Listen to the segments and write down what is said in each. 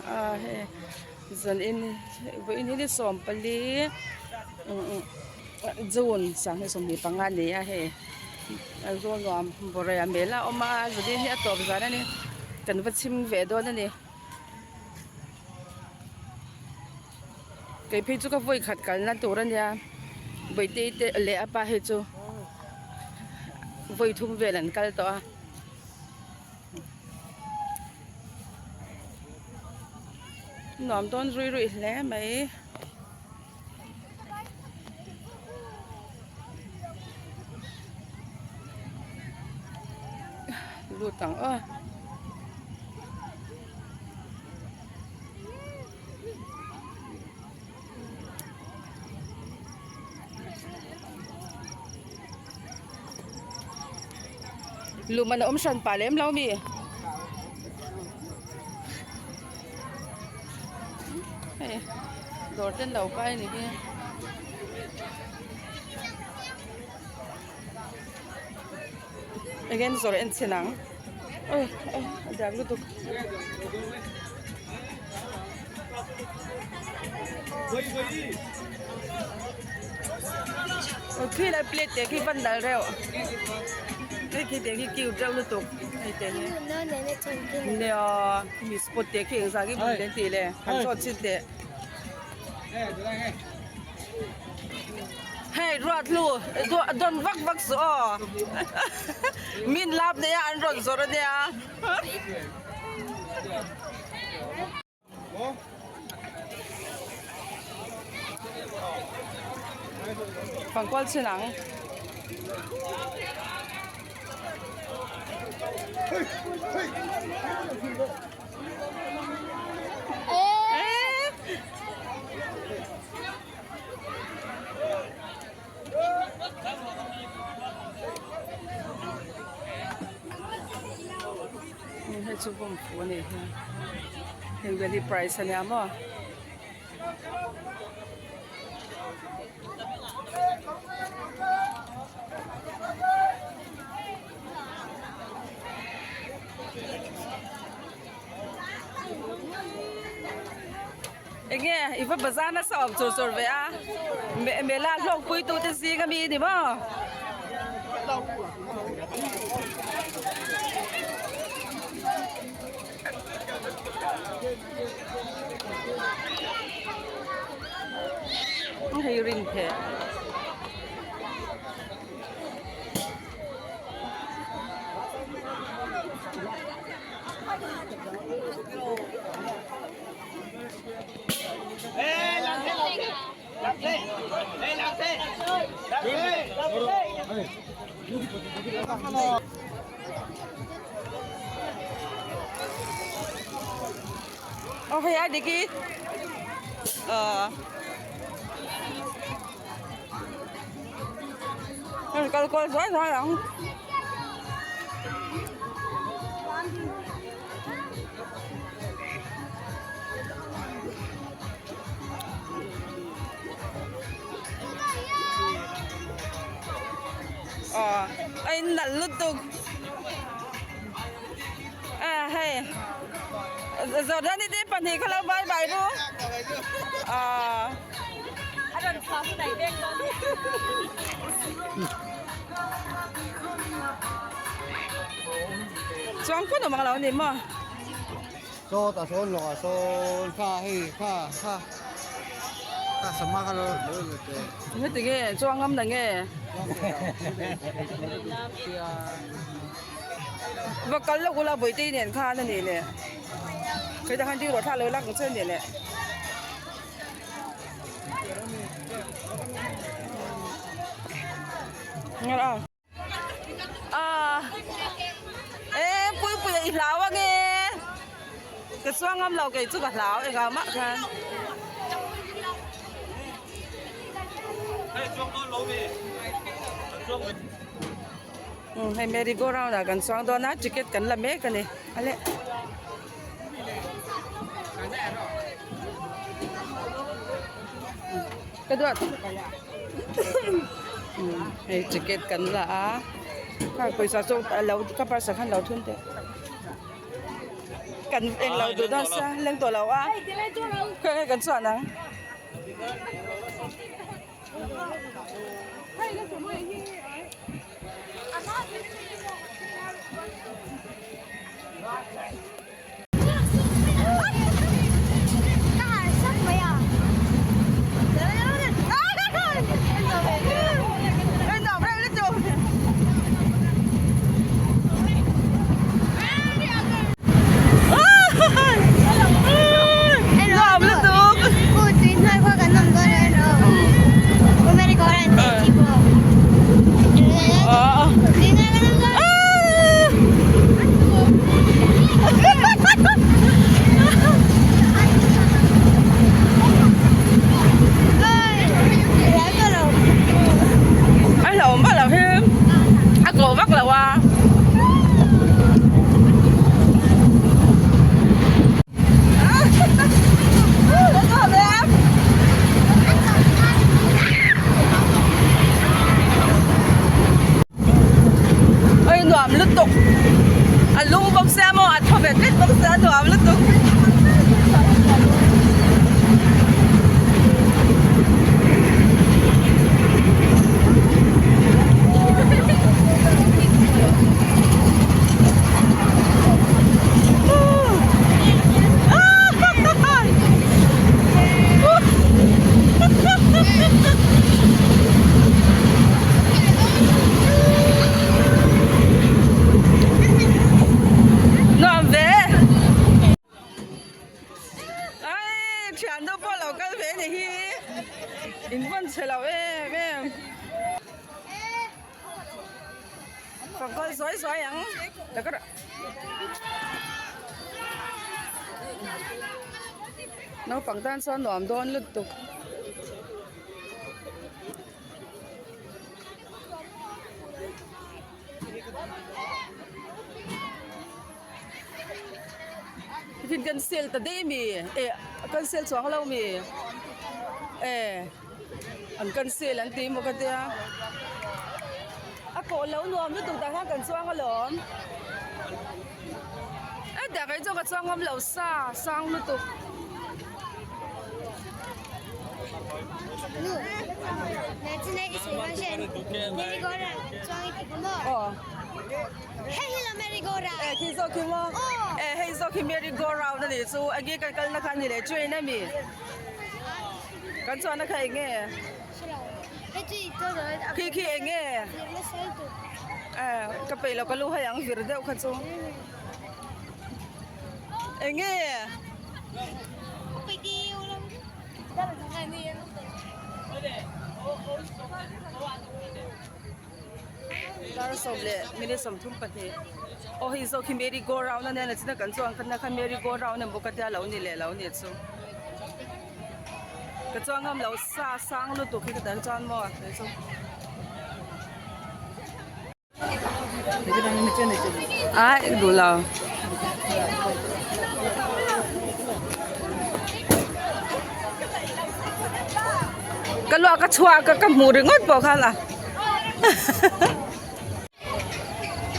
A hei zan in vawiin hi ni 14 June 2025 a ni a hei Aizawl nuam bawrhei mela a awm a zan in hi a tawp zan a ni kan va chhim ve dawn a ni. Kei phei chu ka vawi khat kalna tur a nia Bawihte te leh a pa hi chu vawi thum vel an kal tawh a. Nuam dawn rui rui hle mai. Lut ang aw. Lum an awm hran pah lem lo mi. Hei dawr ten lo kai ni hi. Eng zawrh en chhin ang oi oi a diak lutuk. Oi khi lai plate te khi van dal reuh hei khi te khi cute reuh lutuk hei te hi nia khimi spot te khi engzah nge bun te an tih le han zawt chhin teh. Hei ruat hlu dawn vak vak suh aw min lap nei a an rawn zawrh ania. Pangkual chhin ang. Hei chu bawm fu a nih hi heng vel hi price a nia maw. Enge i va bazar nasa awm chur chur ve a mela hlawk pui tu te zing ami ni maw. Hei rin pheh. Aw hei a dik i aw hei kal kual zuai zuai ang. Aw a in nalh lutuk a hei Jordan-i te pahnih kha lo bye bye ru aw chuang phawt awm ang lo ni maw. Saw ta sawn lawk ah sawn kha hei kha kha kha sama kha lo lo lo te. Heti nge chuang ngam na nge. Va kal lawk ula Bawihte nen khan a nih leh. Heta khan ding rawh thla lo lak ang che a nih leh. A e pui pui i hlau ange ka chuang ngam lo kei chu ka hlau engah mah khan. Hei merry go round ah kan chuang dawn a ticket kan la mek a ni ale. Ka duat hei ticket kan la a kha pawisa chu a lo ka purse ah khan lo thun teh. Kan eng lo duh dawn sia leng tawh lo a khawi nge kan chuan ang. A hlauhawm vak loh hi a kawh vak lo a. Oi nuam lutuk a lum bawk sia maw a thaw vet vet bawk sia a nuam lutuk. Nuam ve Ai thian deuh pawh lo kal ve ni hi in vawn chhe lo em em Ka kal zuai zuai ang Naupang tan chuan nuam dawn lutuk. Tiffin kan sel ta daih ami eh kan sel chuang lo ami eh an kan sel an ti maw ka tia a kawh lo nuam lutuk tah hian kan chuang alawm eh tiang hi chuan ka chuang ngam lo sa sang lutuk. Eh khi zawk khi maw eh hei zawk hi merry go round a nih chu enge kan kalna kha a ni leh train a mi kan chuanna kha enge khi khi enge eh ka peih lo ka lu hai ang vir deuh kha chu enge. Dar 10 leh minute 32 aw hei zawk hi merry go round a nia nachina kan chuan khatna kha merry go round emaw ka tia lo ni leh lo ni chu ka chuang ngam lo sa sang lutuk hi ka tan chuan maw kei chu. Ai duh lo. Ka luak a chhuak a ka hmuh ringawt pawh khan a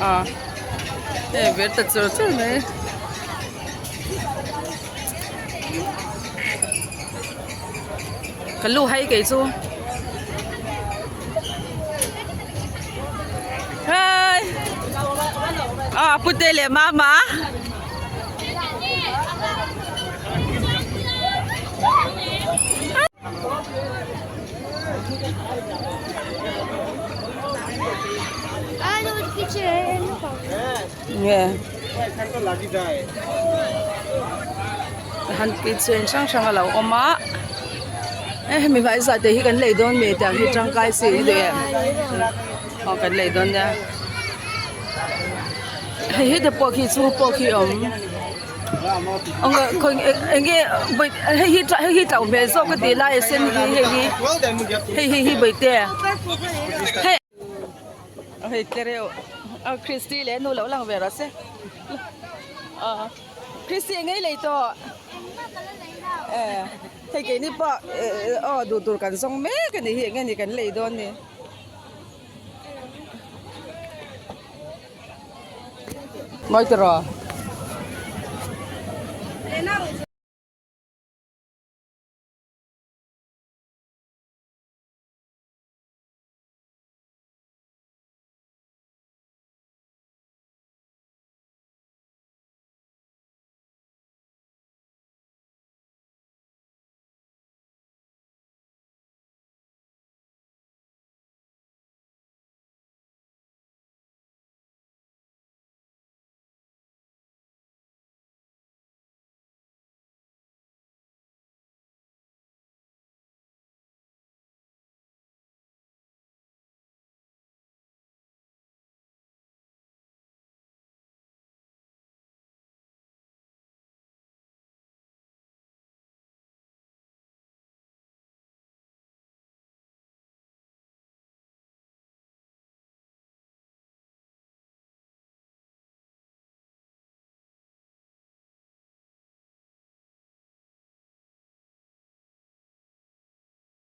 a hei ve ta chur chur mai. Ka lu hai kei chu. Hei a pute leh mama. Nge han kitchen hrang hrang a lo awm a e hemi hmai zah te hi kan lei dawn mi tiang hi tangkai si ni duh em aw kan lei dawn nia hei hi te pawh khi chhung pawh khi awm eng nge hei hi hei hi tlauh hmel zawk ka tih lai a sen hi hei hi hei hi hi bawihte hei hei te reuh a christy leh nu lo lang ve rawh se aw christy eng nge i lei tawh eh hei keini pawh aw duh tur kan zawng mek a nih hi eng nge ni kan lei dawn ni. Mawi tawh rawh.